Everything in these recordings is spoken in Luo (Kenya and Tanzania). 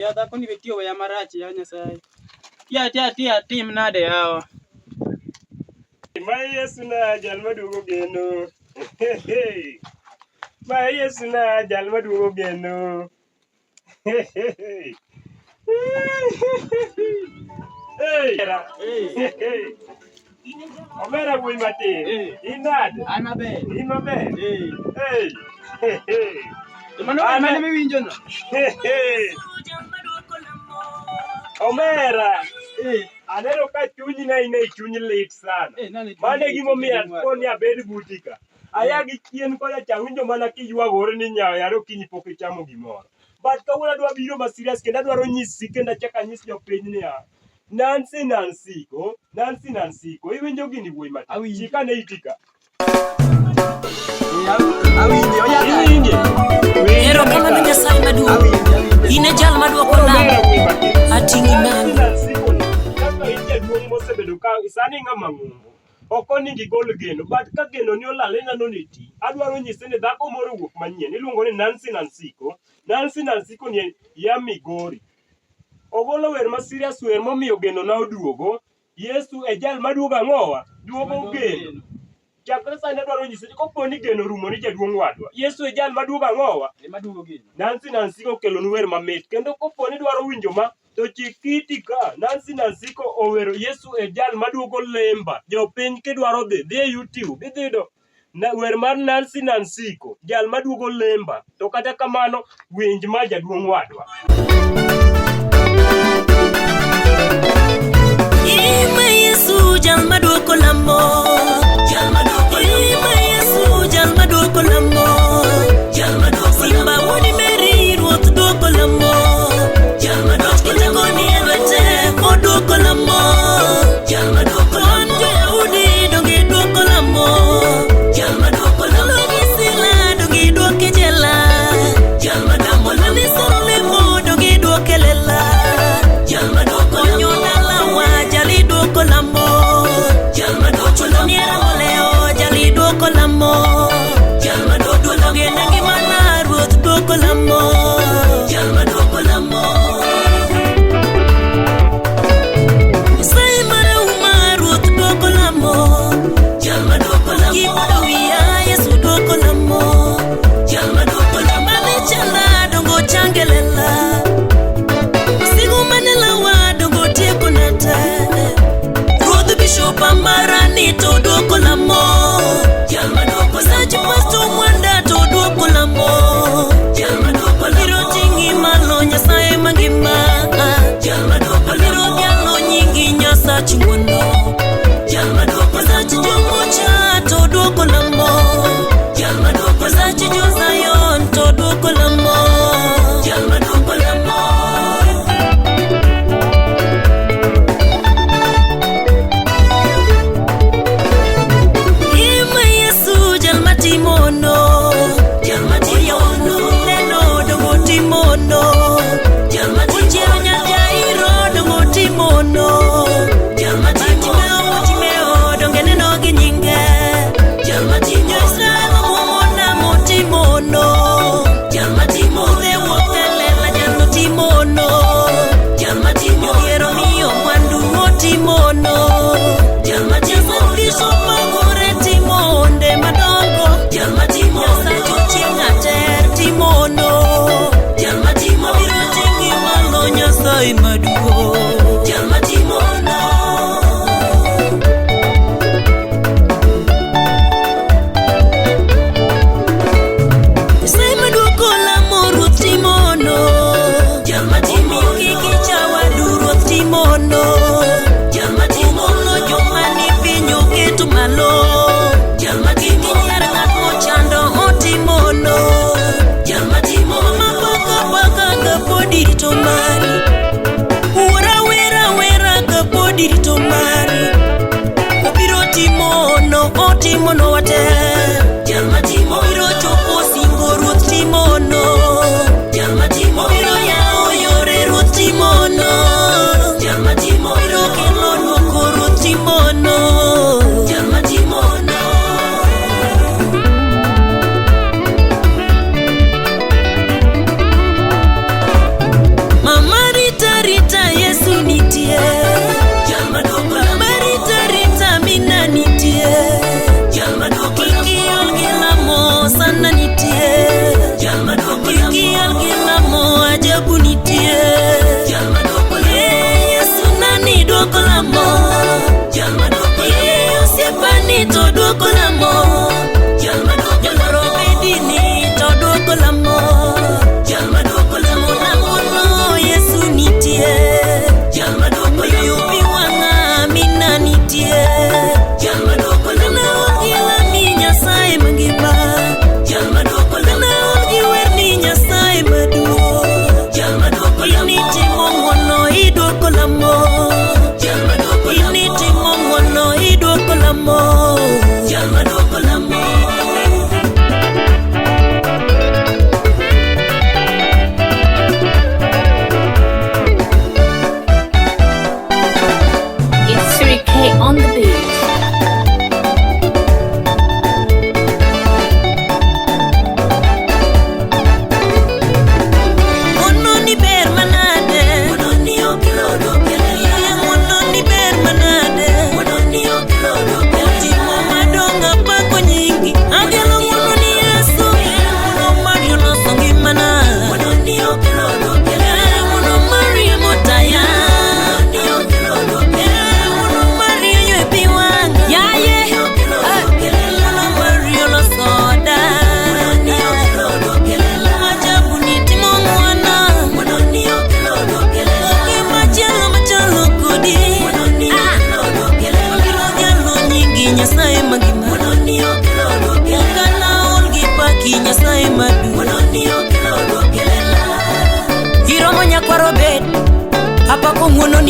Ya dhako ni be tiyo weya marach ya Nyasaye. Tia tia tia tim nade yawa. Ma Yesu na jal maduogo geno. Ma Yesu na jal maduogo geno. Hey. Hey. Omera wuoyi matin. Eh. In nade? An maber. In maber? Eh. Hey. Hey. To mano wer mane miwinjo no? Hey. Omera. Eh. Aneno ka chunyi ne in e chuny lit sana. Eh, nane chuny Mano e lit, gimomiyo jaduong' akoni wadwa. abed buti ka. Aya gi chien kocha cha winjo mana kiywagori ni nyawo yare okinyi pok ichamo gimoro. But kawuono adwa biro ma serious kendo adwaro nyisi kendo achak anyis jopiny niya, Nancy Nansiko, Nancy Nansiko, iwinjo gini wuoyi matin. Awinjo. Chik ane iti ka. Eh, awinjo, oya ka. Iwinje? Erokamano Nyasaye maduong'. Awinjo, awinjo. In e jal maduoko Koro lamo. omera wuoyi matin. Ating'i Nancy malo. Nansiko ni, kaka in jaduong' mosebedo ka sani ng'ama ng'ongo. Ok onego igol geno, but ka geno ni olal ineno ni ti. Adwaro nyisi ni dhako moro owuok manyien, iluongo ni Nancy Nansiko. Nancy Nansiko ni ya Migori. Ogolo wer ma serious wer momiyo geno na oduogo. Yesu e jal maduogo ang'owa? Duogo geno. Chakre sani adwaro nyisi ni kopo ni geno orumo ni jaduong' wadwa. Yesu e jal maduogo ang'owa? Ema duogo geno. Nancy Nansiko okelonu wer mamit kendo kopo ni dwaro winjo ma to chik iti ka Nancy Nansiko owero Yesu e jal maduogo lemba. Jopiny kidwaro dhi, dhi e YouTube idhi yudo na, wer mar Nancy Nansiko jal maduogo lemba. To kata kamano winj ma jaduong' wadwa. Ima Yesu jal maduoko lamo. Ima Yesu jal maduoko lamo. Simba wuod Meri ruoth duoko lamo. Kitego ni e lwete oduoko lamo. Wan jo-Yahudi donge duoko lamo. Paulo gi Sila donge duoke jela. Olani Solemo donge duoke lela. Konyo dalawa jali duoko lamo. Ochulo miera moleo jali duoko lamo. Duoko gena ngimana ruoth duoko lamo. Nyasaye marahuma ruoth duoko lamo. Kipodo wiya Yesu duoko lamo. Mane chala dongo changelela. Sigu mane lawa dongo tieko nata. Ruodh Bishop Amara ni to duoko lamo. Sach Pastor Mwanda to duoko lamo. Biro ting'i malo Nyasaye mangima. Biro dhialo nyingi Nyasach ng'wono. Nyasach jomocha to duoko lamo. Nyasach jo-Zion to duoko lamo. Ima Yesu jal matimono. Oyawo neno dongo timono. Ochiero nyar Jairo dongo timono. Bartimeo Timeo donge neno gi nyinge. Jo-Israel omuomo namo timono. Pudhe wuoth e lela jalo timono. Jodhier omiyo mwandu otimono. Nyasach Bishop Magure timo onde madongo. Nyasach Ochieng' Ater timono. Obiro ting'i malo Nyasaye maduong'. Nyasaye maduoko lamo ruoth timono. Omiyo kik icha wadu ruoth timono. Ogolo joma ni piny oketo malo. Kik inyier ng'at mochando otimono. Mama paka paka kapod irito mari. Wuora wera wera kapod irito mari. Obiro timono, otimono wate. Obiro chopo singo ruoth timono. Obiro yawo yore ruoth timono. Obiro kelo duoko ruoth timono. Mama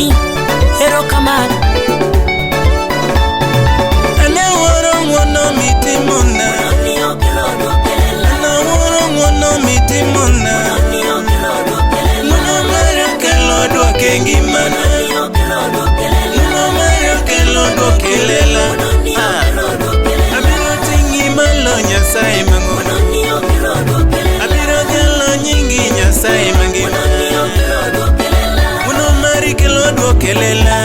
Agoyoni erokamano. Anawuoro ng'wono mitimona. Anawuoro ng'wono mitimona. Ng'wono mari okelo dwoko e ngimana. Ng'wono mari okelo dwoko e lela. Ah. Abiro ting'i malo Nyasaye mang'won. Abiro galo nyingi Nyasaye mangima. Ng'wono mari kelo dwoko e lela.